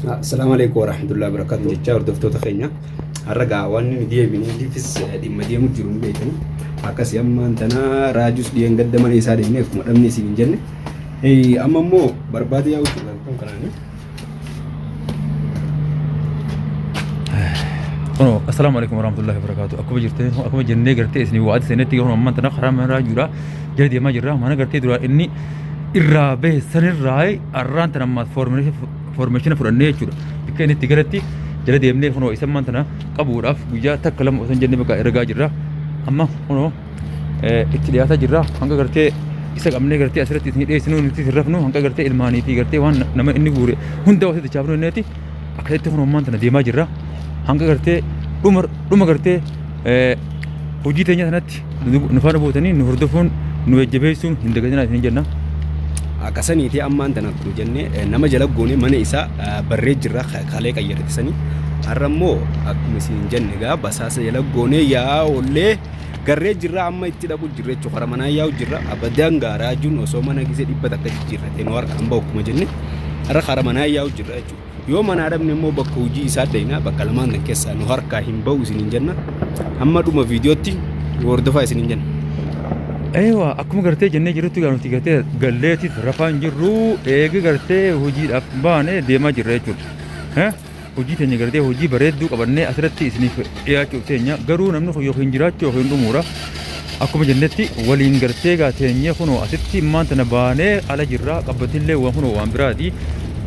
Assalaamu alaikum warahmatullahi wabarakatuh jechaa hordoftoota keenya har'a gaa waan inni deebiniifis dhimma deemu jiru ni beekani akkasii ammaan tana raajus dhiyeen gadda mana isaa deemnee akkuma dhabne isin hin jenne amma immoo barbaade yaa'u jiru kan kanaanii. Kunoo assalaamu alaikum warahmatullahi wabarakatuh. Akkuma jirtee akkuma jennee gartee isin wa'aati seenetti kun ammaan tana karaa mana raajuudha. Jala deemaa jirra. Mana gartee duraa inni irraa bahe sanirraa arraan tana ammaas foormeeshina fudhannee jechuudha. Bakka inni itti galatti jala deemnee kunoo isa ammaan tana qabuudhaaf guyyaa takka lama osoo hin jenne bakka ergaa jirra. Amma kunoo itti dhiyaataa jirra. Hanga gartee isa qabnee gartee asirratti isin dhiyeessinu nuti isin rafnu hanga gartee ilmaanii fi gartee waan nama inni guure hunda wasitti chaafnu inneeti akkasitti kunoo ammaan tana deemaa jirra. Hanga gartee dhuma dhuma gartee hojii teenya sanatti nu faana buutanii nu hordofuun nu jajjabeessuun hin dagatinaa isin jenna. Akkasaniiti ammaan tana akkuma jenne nama jala goone mana isaa barree jirra kalee qayyarate sanii. Har'a immoo akkuma isin jenne gaa basaasa jala goone yaa ollee garree jirra amma itti dhaqu jirra jechuudha. Karaa manaa yaa'u jirra. Abadaan gaa raajuun osoo mana gisee 100 jijjiirratee nu harka hamba akkuma jenne har'a karaa manaa yaa'u jirra jechuudha. Yoo manaa dhabne immoo bakka hojii isaa dhayna bakka lamaan kan keessaa nu harkaa hin ba'u isiniin jenna. Hamma dhuma viidiyootti nu hordofaa isiniin jenna. Eewa akkuma gartee jennee jirrutti gaa nuti gartee galleetiif rafaa hin jirru eegi gartee hojiidhaaf baane deemaa jirra jechuudha. Hojii teenya gartee hojii bareedduu qabannee asirratti isiniif dhiyaachuuf teenya garuu namni kun yookiin jiraachuu yookiin dhumuudha. Akkuma jennetti waliin gartee gaa teenyee kunoo asitti immaan tana baanee ala jirra qabbatillee waan kunoo waan biraati.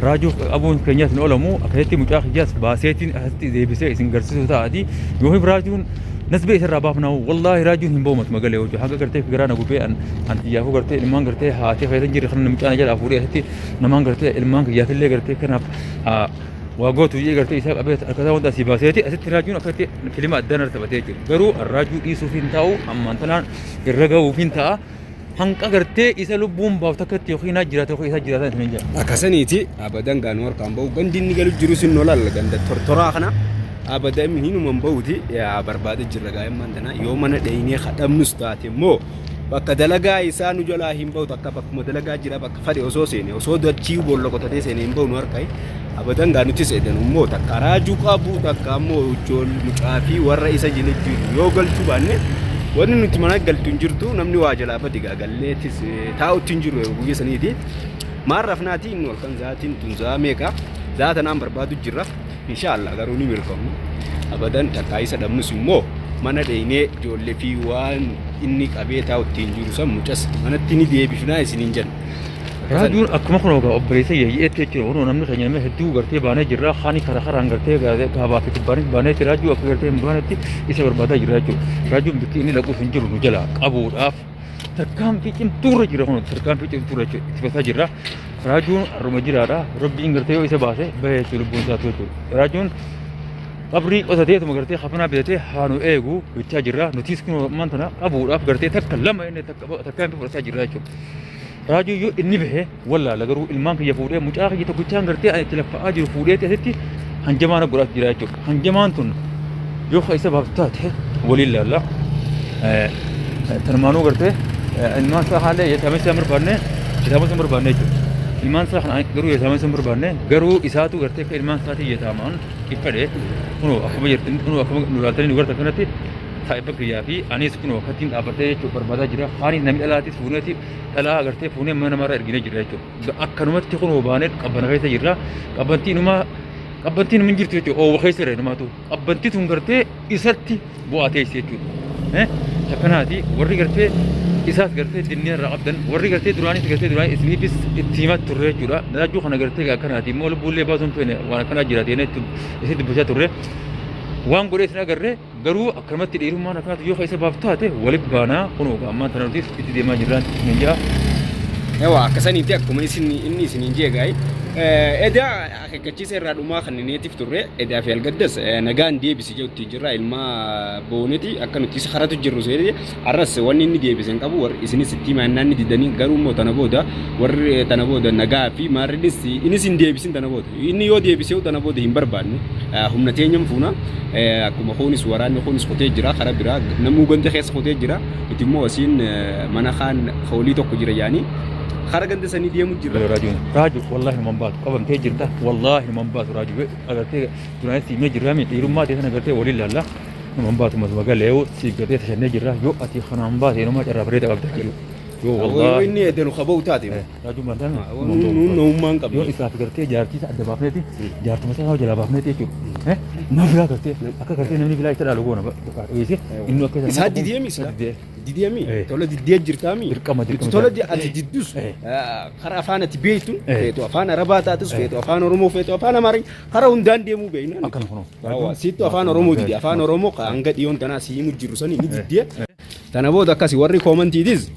Raajuu qabuun keenyas hin oolamu akkasitti mucaa kiyyaas baaseetiin asitti deebisee isin garsiisuu ta'aati. Yookiin raajuun nasbee isarraa baafnaa wallaahi raajuun hin ba'u matuma galee hojii haga gartee garaa na gubee an an kiyyaafuu gartee ilmaan gartee haatee keessa hin jirre kana mucaa na jalaa fuudhee asitti namaan gartee ilmaan kiyyaafillee gartee kanaaf waa gootu jedhee gartee isaa qabee harkasaa wanta asii baaseeti asitti raajuun akkatti filima addaan irra taphatee jiru. Garuu raajuu dhiisuuf hin taa'u ammaan tanaan irra ga'uuf hin ta'a. Hanqa gartee isa lubbuun baaf takkatti yookiin naa jiraata yookiin isa jiraata hin jedha. Akkasaniiti abadan gaanuu harkaan ba'u gandi inni galu jiru sin nolal ganda tortoraa kana abadan hinuman ba'uti yaa barbaade jirra gaa'immaan tana yoo mana dheeynee kadhabnus taate immoo bakka dalagaa isaa nu jalaa hin ba'u takka bakkuma dalagaa jira bakka fadhe osoo seene osoo dachii boolla qotatee seene hin ba'u nu harkaa Abadan gaa nutis edan immoo takka raajuu qabu takka ammoo ijool mucaa fi warra isa jala jiru yoo galchuu baanne wanni nuti mana galtu hin jirtu namni waa jalaa badi gaa galleetis taa'utti hin jiru guyya saniiti. Maal rafnaati inni halkan zaatiin tun zaa meeqa zaa tanaan barbaadu jirra inshaallah garuu ni milkoomna. Abadan takka isa dhabnus immoo mana dheeynee ijoollee fi waan inni qabee taa'utti hin jiru san mucas manatti ni deebifnaa isiniin jenna. Raajuun akkuma kun egaa obboleessa yeeyyeetti jechuudha. Kunoo namni keenya namni hedduu gartee baanee jirra. Kaani karaa karaan gartee gaabaa fi kibbaanis baanee raajuu akka gartee hin baanetti isa barbaadaa jirra jechuudha. Raajuun bikki inni dhaquuf hin jiru nu jala qabuudhaaf tarkaanfii cimtuurra jira kun tarkaanfii cimtuurra jechuudha. Itti basaa jirra. Raajuun har'uma jiraadha. Rabbiin gartee yoo isa baase bahee jechuudha lubbuun isaatu jechuudha. Raajuun qabrii qotateetuma gartee kafanaa bitatee haa nu eegu jechaa jirra. Nutis kun ammaan tana qabuudhaaf gartee takka lama inni takka fudhachaa jirra jechuudha. Raajuu yoo inni bahe wallaala garuu ilmaan kiyya fuudhee mucaa kiyya tokkichaan gartee ani itti laffa'aa jiru fuudheeti asitti hanjamaa na godhaatu jira jechuudha. Hanjamaan tun yoo ka isa baaftu taate waliin laalla. Tanumaanuu gartee ilmaan isaa haalee yetaamee isaa barbaanne yetaamee isaa barbaanne jechuudha. Ilmaan isaa kana garuu yetaamee isaa barbaanne garuu isaatu gartee akka ilmaan isaatii yetaamaan iffadhe kunoo akkuma jirtu kunoo akkuma nu laaltanii nu gartan kanatti saahiba kiyyaa fi anis kunoo akkattiin dhaabbadhee jechuudha barbaadaa jira. Kaanis namni dhalaatis fuuneeti dhalaa agartee fuunee mana namaarra erginee jira jechuudha. Akkanumatti kunoo baanee qabbana keessa jirra. Qabbantii inumaa qabbantiin hin jirtu jechuudha. Oowwa keessa jira inumaatu. Qabbantii tun gartee isatti bu'aa teessi jechuudha. Akkanaati warri gartee isaas gartee dinnee irraa qabdan warri gartee duraanis gartee duraanii isiniifis itti himaa turre jechuudha. Raajuu kana gartee akkanaati immoo lubbuullee baasuun feene waan akkanaa jira jennee isin dubbachaa turre. Waan godhee isin agarree Garuu akkanumatti dhiirummaan akkanatti yoo isa baaf taate walif baanaa kunoo ammaan tana nutis itti deemaa jirraan isin jaa. Ewa akkasaniiti akkuma isin inni isiniin jee gaa'e. Edaa akeekkachiisa irraa dhumaa kan neetiif turre edaa fi algaddas nagaan deebisi jechuutti jirra ilma booneti akka nuti isa karatu jirru seene arras wanni inni deebise hin qabu warri isinis itti himaa innaan ni didanii garuu immoo tana booda warri tana booda nagaa fi maarrinis innis hin deebisin tana booda Inni yoo deebisee tana booda hin barbaannu. Humna teenyan fuuna. Akkuma kunis waraanni kunis kutee jira karaa biraa namuu ganda keessa kutee jira. Nuti immoo asiin mana kaan hoolii tokko jira yaani. Kara ganda sanii deemu jirra. Raajuun raaju wallaahi numan baatu qabamtee jirta wallaahi numan baatu raaju agartee duraanis siimee jirra mi dhiirummaa ta'e sana agartee waliin laalla numan baatu masuma galeewu siif gartee tashannee jirra yoo ati kanaan baate numa carraa bareeda qabda jechuudha yoo Yoo wallaahi inni edenu kaba'u taate. Raajuun bantaan Nuun na'ummaan yoo qabna. isaaf gartee jaartii isa adda baafneeti jaartuma isaa jalaa baafneeti jechuudha nama biraa gartee akka gartee namni biraa isa dhaalu goona dhiyeesse inni akka Isaa dideemi isaa. Didee. Dideemi tola diddee jirtaami. Dirqama, dirqama. Tola ati diddus karaa afaan ati beektu feetu afaan Arabaa taatus feetu afaan Oromoo feetu afaan Amaaraa karaa hundaan deemuu beekna. Akkana kunoo. Yawa, sittu afaan Oromoo dide afaan Oromoo ka hanga dhiyoon tanaa si himu jiru sani ni diddee. Tana booda akkasi warri koomantiitis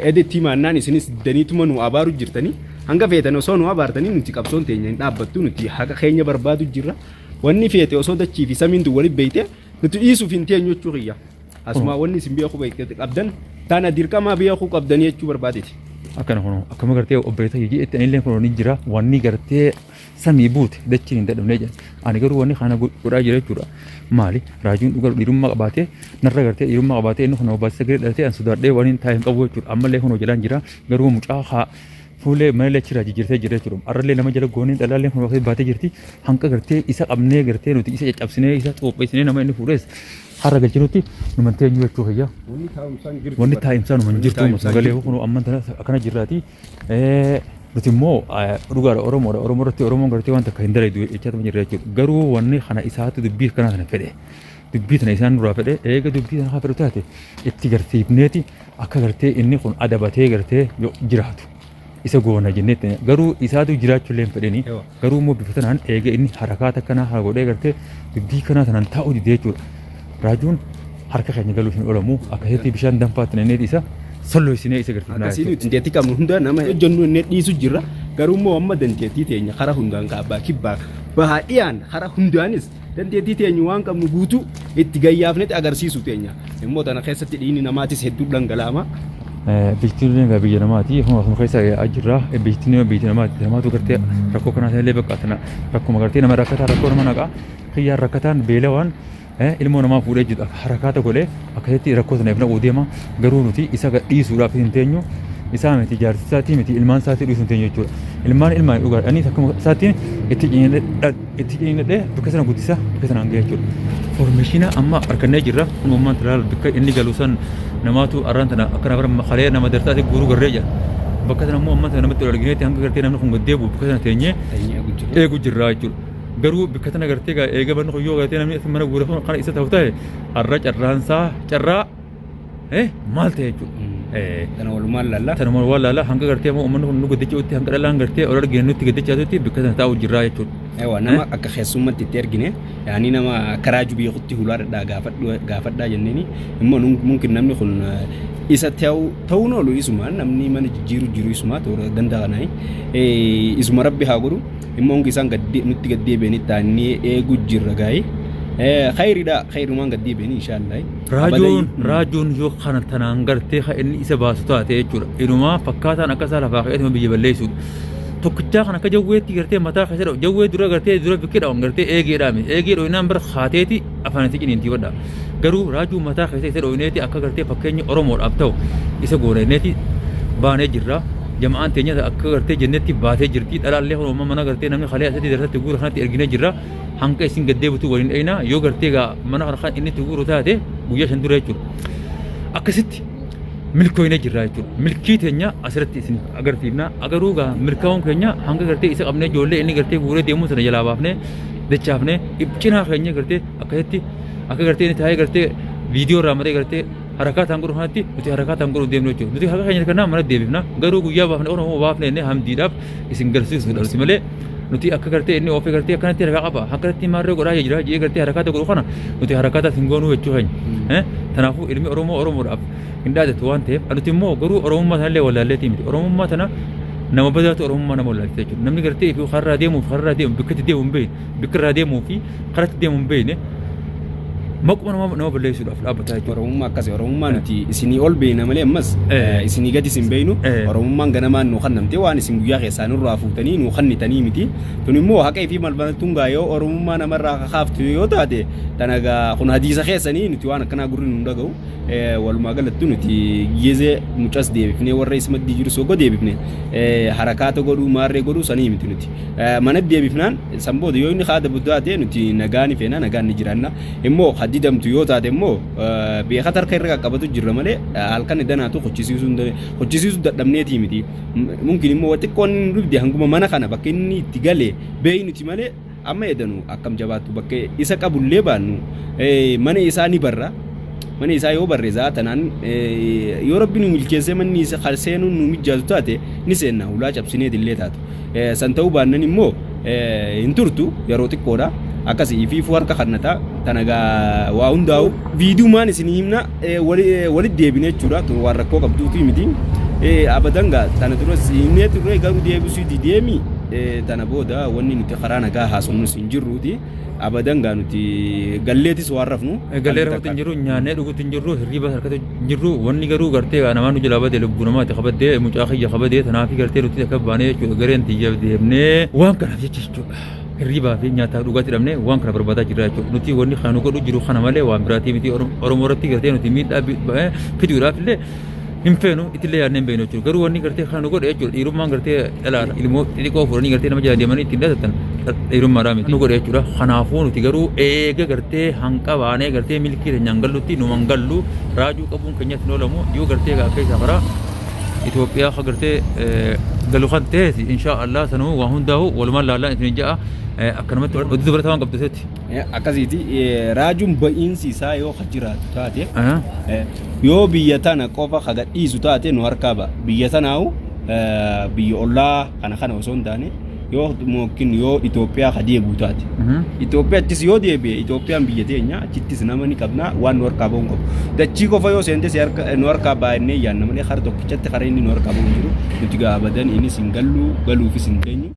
edit maannaan isinis diddaniituma nu abaaru jirtanii hanga feetan osoo nu abaartanii nuti qabsoon teenya hin dhaabbattu nuti haqa keenya barbaadu jirra. Wanni feete osoo dachii fi samiin tun walitti beeyte nuti dhiisuuf hin teenyu jechuu kiyya. Asumaa wanni isin beekuu beekte qabdan tana dirqamaa beekuu qabdanii jechuu barbaadeeti. Akkana kunoo akkuma gartee obboleessa hojii itti anillee kunoo ni jira wanni gartee samii buute dachiin hin dadhabnee jedhan. Ani garuu wanni kana godhaa jira jechuudha. Maali raajuun dhugaa dhiirummaa qabaatee narra gartee dhiirummaa qabaatee inni kunoo baasisa garee dhalatee an sodaadhee waan hin taa'e hin qabu jechuudha. Ammallee kunoo jalaan jira garuu mucaa haa fuulee manallee achirraa jijjiirtee jira jechuudha. Arrallee nama jala goonee dhalaallee kunoo akkasii baatee jirti. Hanqa gartee isa qabnee gartee nuti isa caccabsinee isa xoopheessinee nama inni fuudhes har'a galchinutti numan teenyu jechuu kiyya. Wanni taa'umsaan jirtu. Wanni taa'imsaa numan jirtu sagalee kunoo amman tana akkana jirraati. Nuti immoo dhugaadha Oromoodha. Oromoo irratti Oromoon gartee waan takka hin dalaydu jechaatuma jirra jechuudha. Garuu wanni kana isaatu dubbii kana kana fedhe. Dubbii tana isaan duraa fedhe eega dubbii tana haa fedhu taate itti garsiifneeti akka gartee inni kun adabatee gartee yoo jiraatu isa goona jenneetti garuu isaatu jiraachuu illee hin fedhini. Garuu immoo bifa tanaan eega inni harakaata akkanaa haa godhee gartee dubbii kanaa tanaan taa'uu didee jechuudha. Raajuun harka keenya galuuf hin oolamu akkasitti bishaan danfaatti nanneeti isa solloysinee isa garsiifnaa Akkasii jechuudha. nuti dandeettii qabnu hunda nama hojjennu inni dhiisu jirra. Garuu immoo amma dandeettii teenya karaa hundaan kaabbaa kibbaa bahaa dhiyaan karaa hundaanis dandeettii teenya waan qabnu guutuu itti gayyaafnetti agarsiisu teenya. Immoo tana keessatti dhiigni namaatis hedduu dhangalaama. Biyyattiin egaa biyya namaati. Akkuma keessa jirra. Biyyattiin biyya namaati. Namaatu gartee rakkoo kanaa illee bakka tana rakkuma gartee nama rakkataa rakkoo nama naqaa. Kiyyaan rakkataan beelawaan ilmoo namaa fuudhee jiru harakaata godhee akkasitti rakkoo sana naquu deema. Garuu nuti isa dhiisuudhaaf hin teenyu. Isaa miti jaarsi isaatii miti ilmaan isaatii dhiisuu hin teenyu jechuudha. Ilmaan ilmaan dhugaadha. Anis akkuma isaatiin itti ciniinadhee bakka sana guddisa bakka sanaan ga'e jechuudha. Foormeeshina amma argannee jirra. Kun ammaan tana bakka inni galu san namaatu arraan tana akkana bara kalee nama darsaati guuruu garree jira. Bakka sana immoo ammaan tana namatti ol argineetti hanga gartee namni kun gad deebi'u bakka sana teenyee eegu jirra jechuudha. Garuu bakka tana gartee eega banni kun yoo gartee namni mana guure kun kana isa ta'u ta'e har'a carraansaa carraa maal ta'e jechuudha. Tana walumaan laalla. Tana walumaan laalla hanga gartee immoo uummanni kun nu gaddachuutti hanga dhalaan gartee ol arginu nutti gaddachaatutti bakka sana taa'u jirraa jechuudha. Ewa nama akka keessummatti itti ergine yaani nama karaa jubeekutti hulaa dhadhaa gaafadhaa jenneeni immoo mumkin namni kun isa ta'uun oolu isuma namni mana jijjiiru jiru isuma toora ganda kanaa isuma rabbi haa godhu immoo hongi isaan nutti gaddeebi'anii taa'anii eegu jirra gaa'ee. Khayriidha khayrumaan gaddeebi'anii inshaallah. Raajuun raajuun yoo kana tanaan gartee kan inni isa baasu taate jechuudha. Inumaa fakkaataan akka isaa lafaa ka'eetuma biyya balleessuudha. Tokkichaa kan akka jawweetti gartee mataa keessa dha'u jawwee dura gartee dura bikkee dha'u gartee eegee dhaame eegee dho'inaan bara kaateeti afaan itti ciniintii badha. Garuu raajuu mataa keessa isa dho'ineeti akka gartee fakkeenyi Oromoodhaaf ta'u isa gooneeti baanee jirra. Jama'aan teenya akka gartee jennetti baatee jirti. Dhalaallee kun mana gartee namni kalee asatti darsatti guura kanatti erginee jirra. Hanga isin gad deebitu waliin dhayna yoo gartee gaa mana kana kan inni itti guuru taate guyyaa shan dura jechuudha. Akkasitti milkooyne jirra jechuudha. Milkii teenya asirratti isin agarsiifna. Agaruu gaa milkaa'uun keenya hanga gartee isa qabnee ijoollee inni gartee guuree deemuu sana jalaa baafnee dachaafnee cinaa keenya gartee akkasitti akka gartee inni taa'ee gartee viidiyoo irraa maree gartee harakaataan godhu kanatti nuti harakaataan godhuu deemnu jechuudha. Nuti harka keenya kanaa mana deebifna. Garuu guyyaa baafne Oromoo baafne inni hamdiidhaaf isin garsiisuudhaaf malee nuti akka gartee inni oofee gartee akkanatti harkaa qaba akkanatti maarree godhaa jira jee gartee harakaata godhu kana nuti harakaata hin goonuu jechuu keenya. Kanaafuu ilmi Oromoo Oromoodhaaf hin dhaadatu waan ta'eef nuti immoo garuu Oromummaa sanallee wallaalleetii miti. Oromummaa tana nama badaatu Oromummaa nama wallaalchisa jechuudha. Namni gartee fi karraa deemuuf karraa deemu bakka itti deemu hin beekne bakka irraa deemuu fi karatti deemu hin beekne Maquma nama balleessuudhaaf dhaabbataa jechuudha. Oromummaa akkasii, Oromummaa nuti isinii ol beekna malee ammas isinii gadi isin beeknu. Oromummaan ganamaan nu kannamte, waan isin guyyaa keessaa nurraa fuutanii nu kannitanii miti. Tun immoo haqee fi malbalattuun gaa yoo Oromummaa namarraa kakaaftu yoo taate, tana gaa kun hadiisa keessanii, nuti waan akkanaa gurri nu dhaga'u. Walumaa galatti nuti gizee mucas deebifnee, warra isa maddii jiru sogo deebifne, harakaata godhuu maarree godhuu sanii miti. Nuti mana deebifnaan san booda yoo inni haada taate, nuti nagaa ni feena, nagaan ni jiraanna. Immoo hadidamtu yoo taate immoo beekata harka irra qaqqabatu jirra malee halkan danaatu hochisiisuu dadhabneetii miti. Mungkin immoo xiqqoon inni dhugde hanguma mana kana bakka inni itti gale beeynuti malee, amma edanu akkam jabaattu bakka isa qabullee baannu mana isaa ni barra. Mana isaa yoo barre zaa tanaan yoo Rabbi nu milkeessee manni isa seenuun nu mijaatu taate, ni seenna, hulaa cabsineet illee taatu. San ta'uu baannan immoo hin turtu, yeroo xiqqoodha. Akkasii ifiifuu harka kannataa tana gaa waa hundaa'u viidiyumaan isin himna, walitti deebine jechuudha. Tun waan rakkoo qabduuti miti. Abadan gaa tana duras himnee turre, garuu deebisuu dideemi. Tana booda wanni nuti karaa nagaa haasofnus hin jirruuti. Abadan gaa nuti galleetis waan rafnu. Gallee rafuutti hin jirru, nyaannee dhuguutti hin jirru, hirriba harkatti hin jirru. Wanni garuu gartee namaa nu jalaa badee lubbuu namaati kabadee, mucaa kiyya kabadee, tanaafi gartee nuti akka baanee jechuudha gareen tiyya deemnee waan kanaaf jecha jechuudha. Hirribaa fi nyaataaf dhugaatii dhabnee waan kana barbaadaa jirra jechuudha. Nuti wanni kana nu godhu jiru kana malee waan biraatii miti. Oromoo irratti gartee nuti miidhaa fiduudhaaf illee hin feenu, ittillee yaadnee hin beeknu jechuudha. Garuu wanni gartee kana nu godhe jechuudha, dhiirummaan gartee dhalaadha. Ilmoo xixiqqoo fuudhanii gartee nama jala deemanii ittiin dhalatan dhiirummaadhaa miti. Nu godhe jechuudha. Kanaafuu nuti garuu eega gartee hanqa baanee gartee milkii teenyaan gallutti numan gallu, raajuu qabuun keenyatti hin oolamu. Yoo gartee akka isaa karaa Itoophiyaa ka gartee galu kan ta'es, insha Allah sanuu waa hundaa'u walumaan laallaan isin ja'a, akkanumatti oduu dabalataa waan qabdu setti. Akkasiiti, raajuun ba'iinsi isaa yoo ka jiraatu taate, yoo biyya tana qofa ka gadhiisu taate, nu harkaa ba'a. Biyya tanaahu biyya ollaa kana kana osoo hin taane, yoo yookiin yoo Itoophiyaa ka deebi'u taate. Itoophiyaattis yoo deebi'e, Itoophiyaan biyya teenya, achittis nama ni qabna, waan nu harkaa bahu hin qabu. Dachii qofa yoo seente si harka nu harkaa baay'inee yaanna malee kara tokkichatti kara inni nu harkaa bahu hin jiru. Nuti gaa abadan innis hin gallu, galuufis hin teenyu.